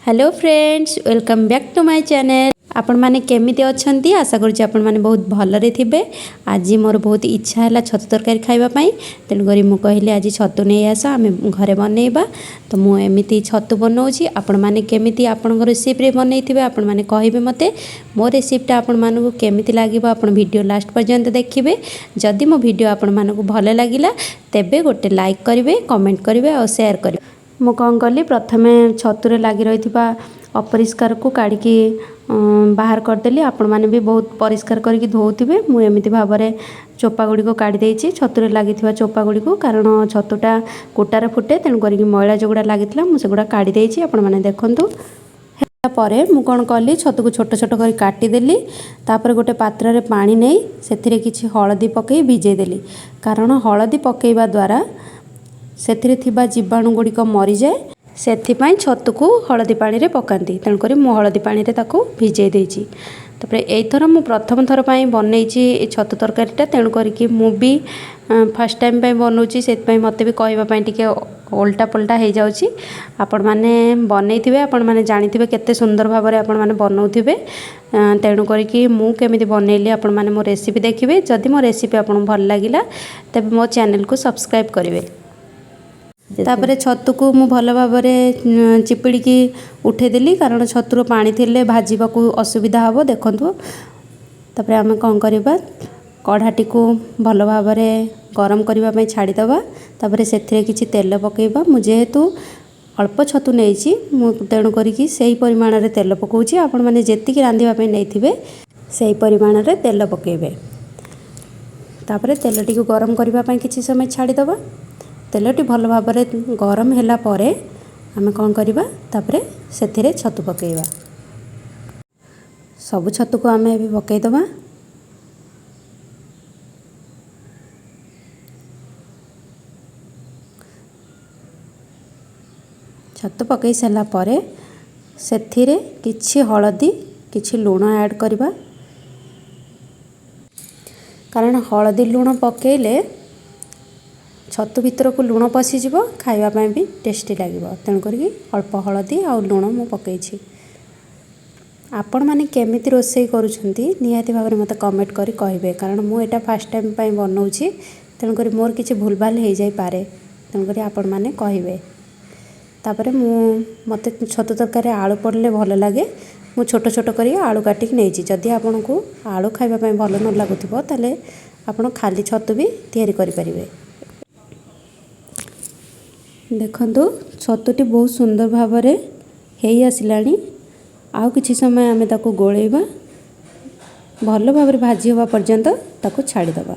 Hello friends, welcome back to my channel. ଆପଣମାନେ କେମିତି ଅଛନ୍ତି? ଆଶା କରୁଛି ଆପଣମାନେ ବହୁତ ଭଲରେ ଥିବେ। ଆଜି ମୋର ବହୁତ ଇଚ୍ଛା ହେଲା ଛତୁ ତରକାରୀ ଖାଇବା ପାଇଁ। ତେଣୁକରି ମୁଁ କହିଲି, ଆଜି ଛତୁ ନେଇ ଆସ, ଆମେ ଘରେ ବନେଇବା। ତ ମୁଁ ଏମିତି ଛତୁ ବନାଉଛି। ଆପଣମାନେ କେମିତି ଆପଣଙ୍କ ରେସିପିରେ ବନେଇଥିବେ, ଆପଣମାନେ କହିବେ ମୋତେ। ମୋ ରେସିପିଟା ଆପଣମାନଙ୍କୁ କେମିତି ଲାଗିବ, ଆପଣ ଭିଡ଼ିଓ ଲାଷ୍ଟ ପର୍ଯ୍ୟନ୍ତ ଦେଖିବେ। ଯଦି ମୋ ଭିଡ଼ିଓ ଆପଣମାନଙ୍କୁ ଭଲ ଲାଗିଲା, ତେବେ ଗୋଟେ ଲାଇକ୍ କରିବେ, କମେଣ୍ଟ କରିବେ ଆଉ ସେୟାର କରିବେ। ମୁଁ କ'ଣ କଲି, ପ୍ରଥମେ ଛତୁରେ ଲାଗି ରହିଥିବା ଅପରିଷ୍କାରକୁ କାଢ଼ିକି ବାହାର କରିଦେଲି। ଆପଣମାନେ ବି ବହୁତ ପରିଷ୍କାର କରିକି ଧୋଉଥିବେ। ମୁଁ ଏମିତି ଭାବରେ ଚୋପା ଗୁଡ଼ିକ କାଢ଼ି ଦେଇଛି, ଛତୁରେ ଲାଗିଥିବା ଚୋପା ଗୁଡ଼ିକୁ। କାରଣ ଛତୁଟା କୁଟାରେ ଫୁଟେ, ତେଣୁ କରିକି ମଇଳା ଯେଉଁଗୁଡ଼ା ଲାଗିଥିଲା, ମୁଁ ସେଗୁଡ଼ା କାଢ଼ି ଦେଇଛି। ଆପଣମାନେ ଦେଖନ୍ତୁ। ହେଲା ପରେ ମୁଁ କ'ଣ କଲି, ଛତୁକୁ ଛୋଟ ଛୋଟ କରି କାଟିଦେଲି। ତାପରେ ଗୋଟେ ପାତ୍ରରେ ପାଣି ନେଇ ସେଥିରେ କିଛି ହଳଦୀ ପକାଇ ଭିଜେଇ ଦେଲି। କାରଣ ହଳଦୀ ପକାଇବା ଦ୍ୱାରା ସେଥିରେ ଥିବା ଜୀବାଣୁ ଗୁଡ଼ିକ ମରିଯାଏ। ସେଥିପାଇଁ ଛତୁକୁ ହଳଦୀ ପାଣିରେ ପକାନ୍ତି। ତେଣୁକରି ମୁଁ ହଳଦୀ ପାଣିରେ ତାକୁ ଭିଜେଇ ଦେଇଛି। ତାପରେ ଏଇଥର ମୁଁ ପ୍ରଥମ ଥର ପାଇଁ ବନେଇଛି ଏ ଛତୁ ତରକାରୀଟା। ତେଣୁ କରିକି ମୁଁ ବି ଫାର୍ଷ୍ଟ ଟାଇମ୍ ପାଇଁ ବନଉଛି, ସେଥିପାଇଁ ମୋତେ ବି କହିବା ପାଇଁ ଟିକେ ଓଲଟା ପଲଟା ହେଇଯାଉଛି। ଆପଣମାନେ ବନେଇଥିବେ, ଆପଣମାନେ ଜାଣିଥିବେ କେତେ ସୁନ୍ଦର ଭାବରେ ଆପଣମାନେ ବନଉଥିବେ। ତେଣୁ କରିକି ମୁଁ କେମିତି ବନେଇଲି, ଆପଣମାନେ ମୋ ରେସିପି ଦେଖିବେ। ଯଦି ମୋ ରେସିପି ଆପଣଙ୍କୁ ଭଲ ଲାଗିଲା, ତେବେ ମୋ ଚ୍ୟାନେଲକୁ ସବସ୍କ୍ରାଇବ୍ କରିବେ। ତାପରେ ଛତୁକୁ ମୁଁ ଭଲ ଭାବରେ ଚିପିଡ଼ିକି ଉଠେଇଦେଲି, କାରଣ ଛତୁର ପାଣି ଥିଲେ ଭାଜିବାକୁ ଅସୁବିଧା ହେବ। ଦେଖନ୍ତୁ, ତାପରେ ଆମେ କ'ଣ କରିବା, କଢ଼ାଟିକୁ ଭଲ ଭାବରେ ଗରମ କରିବା ପାଇଁ ଛାଡ଼ିଦେବା। ତାପରେ ସେଥିରେ କିଛି ତେଲ ପକାଇବା। ମୁଁ ଯେହେତୁ ଅଳ୍ପ ଛତୁ ନେଇଛି, ମୁଁ ତେଣୁ କରିକି ସେଇ ପରିମାଣରେ ତେଲ ପକାଉଛି। ଆପଣମାନେ ଯେତିକି ରାନ୍ଧିବା ପାଇଁ ନେଇଥିବେ, ସେଇ ପରିମାଣରେ ତେଲ ପକାଇବେ। ତାପରେ ତେଲଟିକୁ ଗରମ କରିବା ପାଇଁ କିଛି ସମୟ ଛାଡ଼ିଦେବା। ତେଲଟି ଭଲ ଭାବରେ ଗରମ ହେଲା ପରେ ଆମେ କ'ଣ କରିବା, ତାପରେ ସେଥିରେ ଛତୁ ପକାଇବା। ସବୁ ଛତୁକୁ ଆମେ ଏବେ ପକାଇଦେବା। ଛତୁ ପକାଇ ସାରିଲା ପରେ ସେଥିରେ କିଛି ହଳଦୀ, କିଛି ଲୁଣ ଆଡ଼୍ କରିବା। କାରଣ ହଳଦୀ ଲୁଣ ପକାଇଲେ ଛତୁ ଭିତରକୁ ଲୁଣ ପଶିଯିବ, ଖାଇବା ପାଇଁ ବି ଟେଷ୍ଟି ଲାଗିବ। ତେଣୁ କରିକି ଅଳ୍ପ ହଳଦୀ ଆଉ ଲୁଣ ମୁଁ ପକାଇଛି। ଆପଣମାନେ କେମିତି ରୋଷେଇ କରୁଛନ୍ତି, ନିହାତି ଭାବରେ ମୋତେ କମେଣ୍ଟ କରି କହିବେ। କାରଣ ମୁଁ ଏଇଟା ଫାର୍ଷ୍ଟ ଟାଇମ୍ ପାଇଁ ବନାଉଛି, ତେଣୁକରି ମୋର କିଛି ଭୁଲଭାଲ ହେଇଯାଇପାରେ। ତେଣୁକରି ଆପଣମାନେ କହିବେ। ତାପରେ ମୁଁ ମୋତେ ଛତୁ ତରକାରୀରେ ଆଳୁ ପଡ଼ିଲେ ଭଲ ଲାଗେ। ମୁଁ ଛୋଟ ଛୋଟ କରି ଆଳୁ କାଟିକି ନେଇଛି। ଯଦି ଆପଣଙ୍କୁ ଆଳୁ ଖାଇବା ପାଇଁ ଭଲ ନ ଲାଗୁଥିବ, ତାହେଲେ ଆପଣ ଖାଲି ଛତୁ ବି ତିଆରି କରିପାରିବେ। ଦେଖନ୍ତୁ, ଛତୁଟି ବହୁତ ସୁନ୍ଦର ଭାବରେ ହେଇ ଆସିଲାଣି। ଆଉ କିଛି ସମୟ ଆମେ ତାକୁ ଗୋଳେଇବା। ଭଲ ଭାବରେ ଭାଜି ହେବା ପର୍ଯ୍ୟନ୍ତ ତାକୁ ଛାଡ଼ିଦେବା।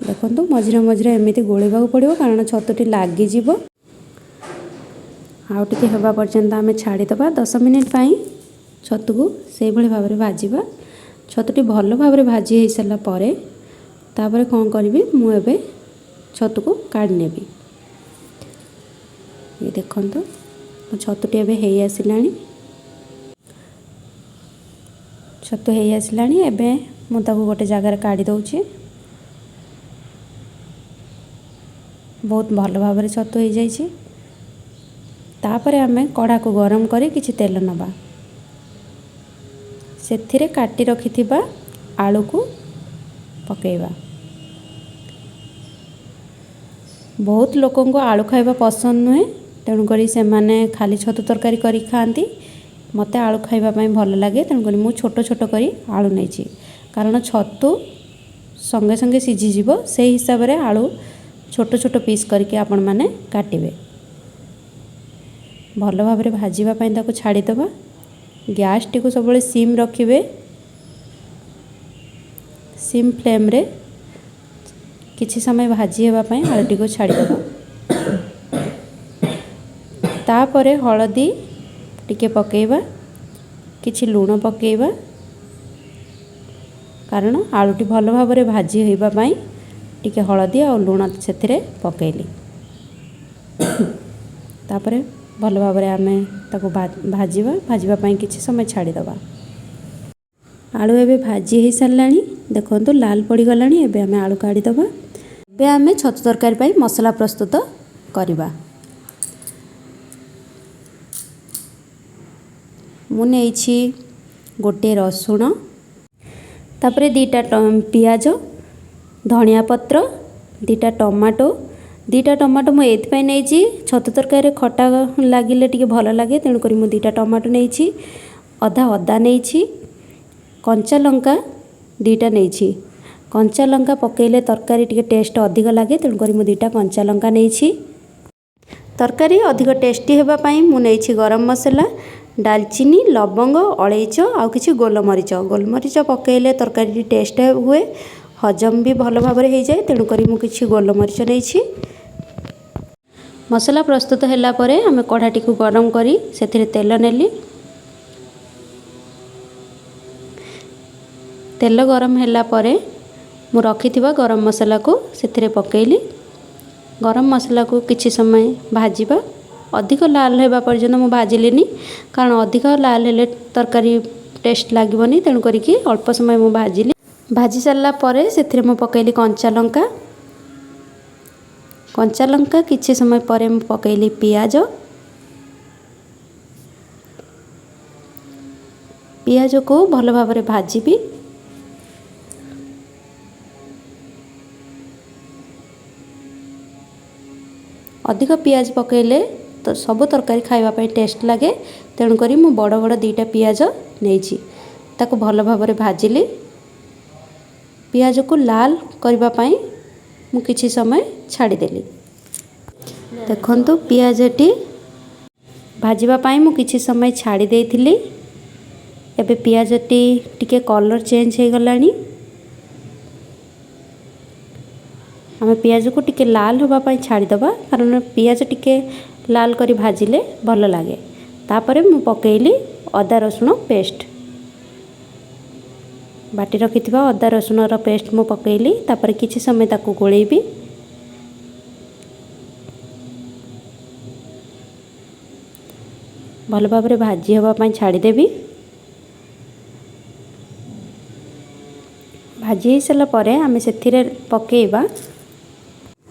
ଦେଖନ୍ତୁ, ମଝିରେ ମଝିରେ ଏମିତି ଗୋଳେଇବାକୁ ପଡ଼ିବ, କାରଣ ଛତୁଟି ଲାଗିଯିବ। ଆଉ ଟିକେ ହେବା ପର୍ଯ୍ୟନ୍ତ ଆମେ ଛାଡ଼ିଦେବା। 10 ମିନିଟ୍ ପାଇଁ ଛତୁକୁ ସେଇଭଳି ଭାବରେ ଭାଜିବା। ଛତୁଟି ଭଲ ଭାବରେ ଭାଜି ହେଇସାରିଲା ପରେ ତାପରେ କ'ଣ କରିବି, ମୁଁ ଏବେ ଛତୁକୁ କାଢ଼ି ନେବି। ଏ ଦେଖନ୍ତୁ, ମୋ ଛତୁଟି ଏବେ ହେଇ ଆସିଲାଣି। ଛତୁ ହେଇ ଆସିଲାଣି। ଏବେ ମୁଁ ତାକୁ ଗୋଟେ ଜାଗାରେ କାଢ଼ି ଦେଉଛି। ବହୁତ ଭଲ ଭାବରେ ଛତୁ ହେଇଯାଇଛି। ତାପରେ ଆମେ କଢ଼ାକୁ ଗରମ କରି କିଛି ତେଲ ନେବା। ସେଥିରେ କାଟି ରଖିଥିବା ଆଳୁକୁ ପକାଇବା। ବହୁତ ଲୋକଙ୍କୁ ଆଳୁ ଖାଇବା ପସନ୍ଦ ନୁହେଁ, ତେଣୁକରି ସେମାନେ ଖାଲି ଛତୁ ତରକାରୀ କରିକି ଖାଆନ୍ତି। ମୋତେ ଆଳୁ ଖାଇବା ପାଇଁ ଭଲ ଲାଗେ, ତେଣୁକରି ମୁଁ ଛୋଟ ଛୋଟ କରି ଆଳୁ ନେଇଛି। କାରଣ ଛତୁ ସଙ୍ଗେ ସଙ୍ଗେ ସିଝିଯିବ, ସେଇ ହିସାବରେ ଆଳୁ ଛୋଟ ଛୋଟ ପିସ୍ କରିକି ଆପଣମାନେ କାଟିବେ। ଭଲ ଭାବରେ ଭାଜିବା ପାଇଁ ତାକୁ ଛାଡ଼ିଦେବା। ଗ୍ୟାସ୍ଟିକୁ ସବୁବେଳେ ସିମ୍ ରଖିବେ। ସିମ୍ ଫ୍ଲେମ୍ରେ କିଛି ସମୟ ଭାଜି ହେବା ପାଇଁ ଆଳୁଟିକୁ ଛାଡ଼ିଦେବା। ତାପରେ ହଳଦୀ ଟିକେ ପକାଇବା, କିଛି ଲୁଣ ପକାଇବା। କାରଣ ଆଳୁଟି ଭଲ ଭାବରେ ଭାଜି ହେବା ପାଇଁ ଟିକେ ହଳଦୀ ଆଉ ଲୁଣ ସେଥିରେ ପକାଇଲି। ତାପରେ ଭଲ ଭାବରେ ଆମେ ତାକୁ ଭାଜିବା। ଭାଜିବା ପାଇଁ କିଛି ସମୟ ଛାଡ଼ିଦେବା। ଆଳୁ ଏବେ ଭାଜି ହେଇସାରିଲାଣି। ଦେଖନ୍ତୁ, ଲାଲ ପଡ଼ିଗଲାଣି। ଏବେ ଆମେ ଆଳୁ କାଢ଼ିଦେବା। ଏବେ ଆମେ ଛତୁ ତରକାରୀ ପାଇଁ ମସଲା ପ୍ରସ୍ତୁତ କରିବା। ମୁଁ ନେଇଛି ଗୋଟେ ରସୁଣ, ତାପରେ 2ଟା ପିଆଜ, ଧନିଆ ପତ୍ର, 2ଟା ଟମାଟୋ। 2ଟା ଟମାଟୋ ମୁଁ ଏଇଥିପାଇଁ ନେଇଛି, ଛତୁ ତରକାରୀରେ ଖଟା ଲାଗିଲେ ଟିକେ ଭଲ ଲାଗେ, ତେଣୁକରି ମୁଁ 2ଟା ଟମାଟୋ ନେଇଛି। ଅଧା ଅଦା ନେଇଛି, କଞ୍ଚା ଲଙ୍କା 2ଟା ନେଇଛି। କଞ୍ଚା ଲଙ୍କା ପକାଇଲେ ତରକାରୀ ଟିକେ ଟେଷ୍ଟ ଅଧିକ ଲାଗେ, ତେଣୁକରି ମୁଁ 2ଟା କଞ୍ଚା ଲଙ୍କା ନେଇଛି। ତରକାରୀ ଅଧିକ ଟେଷ୍ଟି ହେବା ପାଇଁ ମୁଁ ନେଇଛି ଗରମ ମସଲା, ଡାଲଚିନି, ଲବଙ୍ଗ, ଅଳେଇଚ ଆଉ କିଛି ଗୋଲମରିଚ। ଗୋଲମରିଚ ପକାଇଲେ ତରକାରୀଟି ଟେଷ୍ଟ ହୁଏ, ହଜମ ବି ଭଲ ଭାବରେ ହେଇଯାଏ, ତେଣୁକରି ମୁଁ କିଛି ଗୋଲମରିଚ ନେଇଛି। ମସଲା ପ୍ରସ୍ତୁତ ହେଲା ପରେ ଆମେ କଢ଼ାଟିକୁ ଗରମ କରି ସେଥିରେ ତେଲ ନେଲି। ତେଲ ଗରମ ହେଲା ପରେ ମୁଁ ରଖିଥିବା ଗରମ ମସଲାକୁ ସେଥିରେ ପକାଇଲି। ଗରମ ମସଲାକୁ କିଛି ସମୟ ଭାଜିବା। ଅଧିକ ଲାଲ ହେବା ପର୍ଯ୍ୟନ୍ତ ମୁଁ ଭାଜିଲିନି, କାରଣ ଅଧିକ ଲାଲ ହେଲେ ତରକାରୀ ଟେଷ୍ଟ ଲାଗିବନି, ତେଣୁ କରିକି ଅଳ୍ପ ସମୟ ମୁଁ ଭାଜିଲି। ଭାଜି ସାରିଲା ପରେ ସେଥିରେ ମୁଁ ପକାଇଲି କଞ୍ଚା ଲଙ୍କା। କଞ୍ଚା ଲଙ୍କା କିଛି ସମୟ ପରେ ମୁଁ ପକାଇଲି ପିଆଜ। ପିଆଜକୁ ଭଲ ଭାବରେ ଭାଜିବି। ଅଧିକ ପିଆଜ ପକାଇଲେ ତ ସବୁ ତରକାରୀ ଖାଇବା ପାଇଁ ଟେଷ୍ଟ ଲାଗେ, ତେଣୁକରି ମୁଁ ବଡ଼ ବଡ଼ 2ଟା ପିଆଜ ନେଇଛି। ତାକୁ ଭଲ ଭାବରେ ଭାଜିଲି। ପିଆଜକୁ ଲାଲ କରିବା ପାଇଁ ମୁଁ କିଛି ସମୟ ଛାଡ଼ିଦେଲି। ଦେଖନ୍ତୁ, ପିଆଜଟି ଭାଜିବା ପାଇଁ ମୁଁ କିଛି ସମୟ ଛାଡ଼ି ଦେଇଥିଲି। ଏବେ ପିଆଜଟି ଟିକେ କଲର୍ ଚେଞ୍ଜ ହେଇଗଲାଣି। ଆମେ ପିଆଜକୁ ଟିକେ ଲାଲ ହେବା ପାଇଁ ଛାଡ଼ିଦେବା, କାରଣ ପିଆଜ ଟିକେ ଲାଲ କରି ଭାଜିଲେ ଭଲ ଲାଗେ। ତାପରେ ମୁଁ ପକାଇଲି ଅଦା ରସୁଣ ପେଷ୍ଟ। ବାଟି ରଖିଥିବା ଅଦା ରସୁଣର ପେଷ୍ଟ ମୁଁ ପକାଇଲି। ତାପରେ କିଛି ସମୟ ତାକୁ ଗୋଳେଇବି। ଭଲ ଭାବରେ ଭାଜି ହେବା ପାଇଁ ଛାଡ଼ିଦେବି। ଭାଜି ହେଇସାରିଲା ପରେ ଆମେ ସେଥିରେ ପକାଇବା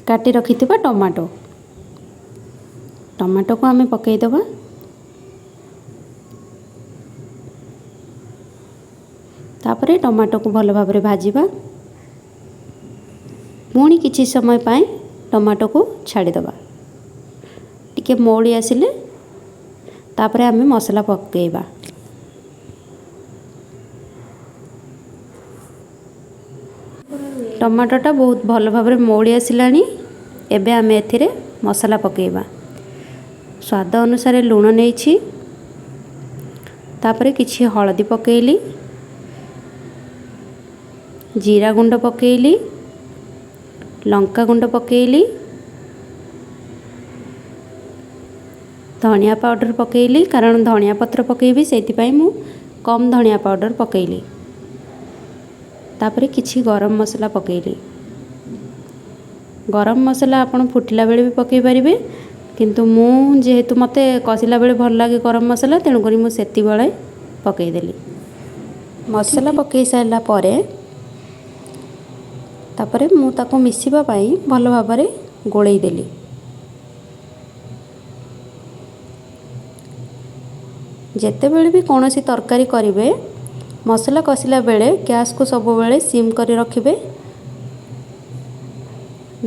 କାଟି ରଖିଥିବା ଟମାଟୋ। ଟମାଟୋକୁ ଆମେ ପକାଇଦେବା। ତାପରେ ଟମାଟୋକୁ ଭଲ ଭାବରେ ଭାଜିବା। ପୁଣି କିଛି ସମୟ ପାଇଁ ଟମାଟୋକୁ ଛାଡ଼ିଦେବା। ଟିକେ ମଉଳି ଆସିଲେ ତାପରେ ଆମେ ମସଲା ପକାଇବା। ଟମାଟୋଟା ବହୁତ ଭଲ ଭାବରେ ମଉଳି ଆସିଲାଣି। ଏବେ ଆମେ ଏଥିରେ ମସଲା ପକାଇବା। ସ୍ୱାଦ ଅନୁସାରେ ଲୁଣ ନେଇଛି। ତାପରେ କିଛି ହଳଦୀ ପକାଇଲି, ଜିରା ଗୁଣ୍ଡ ପକାଇଲି, ଲଙ୍କା ଗୁଣ୍ଡ ପକାଇଲି, ଧନିଆ ପାଉଡ଼ର ପକାଇଲି, କାରଣ ଧନିଆ ପତ୍ର ପକାଇବି ସେଇଥିପାଇଁ ମୁଁ କମ୍ ଧନିଆ ପାଉଡ଼ର ପକାଇଲି। ତାପରେ କିଛି ଗରମ ମସଲା ପକାଇଲି। ଗରମ ମସଲା ଆପଣ ଫୁଟିଲା ବେଳେ ବି ପକାଇ ପାରିବେ, କିନ୍ତୁ ମୁଁ ଯେହେତୁ ମୋତେ କଷିଲା ବେଳେ ଭଲ ଲାଗେ ଗରମ ମସଲା, ତେଣୁକରି ମୁଁ ସେତିକିବେଳେ ପକାଇଦେଲି। ମସଲା ପକାଇ ସାରିଲା ପରେ ତାପରେ ମୁଁ ତାକୁ ମିଶିବା ପାଇଁ ଭଲ ଭାବରେ ଗୋଳେଇ ଦେଲି। ଯେତେବେଳେ ବି କୌଣସି ତରକାରୀ କରିବେ, ମସଲା କଷିଲା ବେଳେ ଗ୍ୟାସ୍କୁ ସବୁବେଳେ ସିମ୍ କରି ରଖିବେ,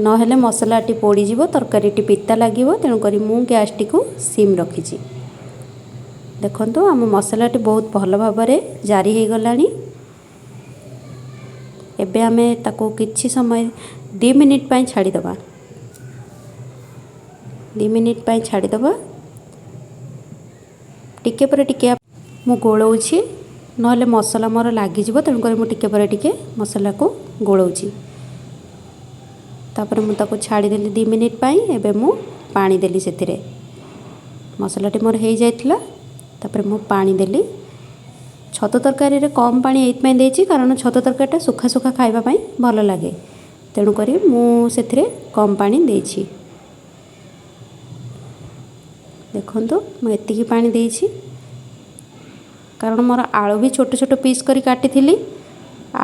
ନହେଲେ ମସଲାଟି ପୋଡ଼ିଯିବ, ତରକାରୀଟି ପିତା ଲାଗିବ। ତେଣୁକରି ମୁଁ ଗ୍ୟାସ୍ଟିକୁ ସିମ୍ ରଖିଛି। ଦେଖନ୍ତୁ, ଆମ ମସଲାଟି ବହୁତ ଭଲ ଭାବରେ ଜାରି ହେଇଗଲାଣି। ଏବେ ଆମେ ତାକୁ କିଛି ସମୟ 2 ମିନିଟ୍ ପାଇଁ ଛାଡ଼ିଦେବା। 2 ମିନିଟ୍ ପାଇଁ ଛାଡ଼ିଦେବା। ଟିକେ ପରେ ଟିକେ ମୁଁ ଗୋଳଉଛି, ନହେଲେ ମସଲା ମୋର ଲାଗିଯିବ, ତେଣୁକରି ମୁଁ ଟିକେ ପରେ ଟିକେ ମସଲାକୁ ଗୋଳଉଛି। ତାପରେ ମୁଁ ତାକୁ ଛାଡ଼ିଦେଲି 2 ମିନିଟ୍ ପାଇଁ। ଏବେ ମୁଁ ପାଣି ଦେଲି ସେଥିରେ। ମସଲାଟି ମୋର ହେଇଯାଇଥିଲା। ତାପରେ ମୁଁ ପାଣି ଦେଲି। ଛତୁ ତରକାରୀରେ କମ୍ ପାଣି ଏଇଥିପାଇଁ ଦେଇଛି, କାରଣ ଛତୁ ତରକାରୀଟା ଶୁଖା ଶୁଖା ଖାଇବା ପାଇଁ ଭଲ ଲାଗେ, ତେଣୁକରି ମୁଁ ସେଥିରେ କମ୍ ପାଣି ଦେଇଛି। ଦେଖନ୍ତୁ, ମୁଁ ଏତିକି ପାଣି ଦେଇଛି, କାରଣ ମୋର ଆଳୁ ବି ଛୋଟ ଛୋଟ ପିସ୍ କରି କାଟିଥିଲି,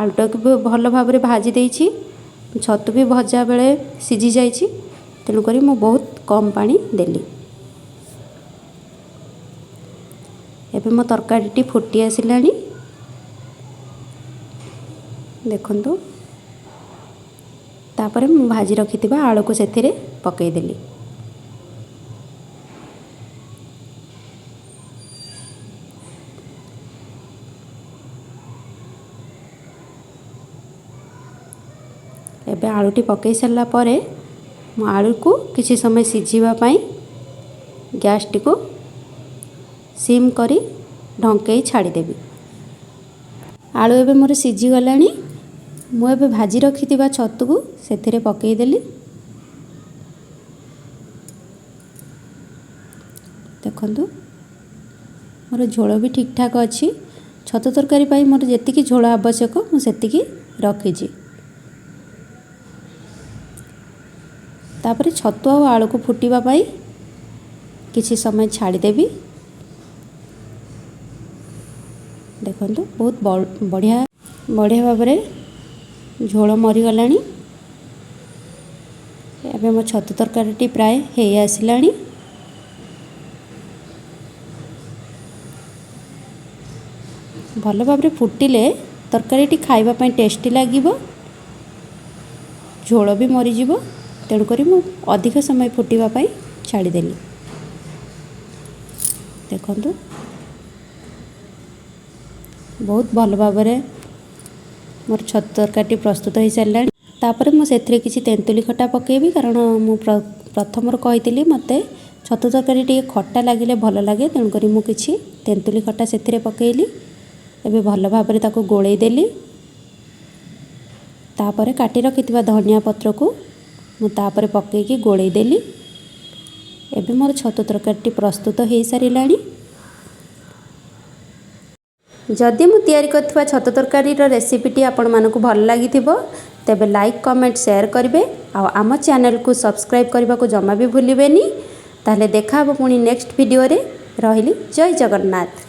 ଆଳୁଟାକୁ ବି ଭଲ ଭାବରେ ଭାଜି ଦେଇଛି, ଛତୁ ବି ଭଜା ବେଳେ ସିଝି ଯାଇଛି, ତେଣୁକରି ମୁଁ ବହୁତ କମ୍ ପାଣି ଦେଲି। ଏବେ ମୋ ତରକାରୀଟି ଫୁଟି ଆସିଲାଣି, ଦେଖନ୍ତୁ। ତାପରେ ମୁଁ ଭାଜି ରଖିଥିବା ଆଳୁକୁ ସେଥିରେ ପକାଇଦେଲି। ଏବେ ଆଳୁଟି ପକାଇ ସାରିଲା ପରେ ମୁଁ ଆଳୁକୁ କିଛି ସମୟ ସିଝିବା ପାଇଁ ଗ୍ୟାସ୍ଟିକୁ ସିମ୍ କରି ଢଙ୍କେଇ ଛାଡ଼ିଦେବି। ଆଳୁ ଏବେ ମୋର ସିଝିଗଲାଣି। ମୁଁ ଏବେ ଭାଜି ରଖିଥିବା ଛତୁକୁ ସେଥିରେ ପକାଇଦେଲି। ଦେଖନ୍ତୁ, ମୋର ଝୋଳ ବି ଠିକ୍ଠାକ୍ ଅଛି। ଛତୁ ତରକାରୀ ପାଇଁ ମୋର ଯେତିକି ଝୋଳ ଆବଶ୍ୟକ ମୁଁ ସେତିକି ରଖିଛି। ତାପରେ ଛତୁ ଆଉ ଆଳୁକୁ ଫୁଟିବା ପାଇଁ କିଛି ସମୟ ଛାଡ଼ିଦେବି। ଦେଖନ୍ତୁ, ବହୁତ ବଢ଼ିଆ ବଢ଼ିଆ ଭାବରେ ଝୋଳ ମରିଗଲାଣି। ଏବେ ମୋ ଛତୁ ତରକାରୀଟି ପ୍ରାୟ ହେଇ ଆସିଲାଣି। ଭଲ ଭାବରେ ଫୁଟିଲେ ତରକାରୀଟି ଖାଇବା ପାଇଁ ଟେଷ୍ଟି ଲାଗିବ, ଝୋଳ ବି ମରିଯିବ। ତେଣୁକରି ମୁଁ ଅଧିକ ସମୟ ଫୁଟିବା ପାଇଁ ଛାଡ଼ିଦେଲି। ଦେଖନ୍ତୁ, ବହୁତ ଭଲ ଭାବରେ ମୋର ଛତୁ ତରକାରୀଟି ପ୍ରସ୍ତୁତ ହୋଇସାରିଲାଣି। ତାପରେ ମୁଁ ସେଥିରେ କିଛି ତେନ୍ତୁଳି ଖଟା ପକାଇବି, କାରଣ ମୁଁ ପ୍ରଥମରୁ କହିଥିଲି ମୋତେ ଛତୁ ତରକାରୀ ଟିକେ ଖଟା ଲାଗିଲେ ଭଲ ଲାଗେ। ତେଣୁକରି ମୁଁ କିଛି ତେନ୍ତୁଳି ଖଟା ସେଥିରେ ପକାଇଲି। ଏବେ ଭଲ ଭାବରେ ତାକୁ ଗୋଳେଇ ଦେଲି। ତାପରେ କାଟି ରଖିଥିବା ଧନିଆ ପତ୍ରକୁ ମୁଁ ତାପରେ ପକାଇକି ଗୋଳେଇ ଦେଲି। ଏବେ ମୋର ଛତୁ ତରକାରୀଟି ପ୍ରସ୍ତୁତ ହୋଇସାରିଲାଣି। ଯଦି ମୁଁ ତିଆରି କରିଥିବା ଛତୁ ତରକାରୀର ରେସିପିଟି ଆପଣମାନଙ୍କୁ ଭଲ ଲାଗିଥିବ, ତେବେ ଲାଇକ୍, କମେଣ୍ଟ, ସେୟାର କରିବେ ଆଉ ଆମ ଚ୍ୟାନେଲକୁ ସବସ୍କ୍ରାଇବ୍ କରିବାକୁ ଜମା ବି ଭୁଲିବେନି। ତାହେଲେ ଦେଖା ହେବ ପୁଣି ନେକ୍ସଟ ଭିଡ଼ିଓରେ। ରହିଲି, ଜୟ ଜଗନ୍ନାଥ।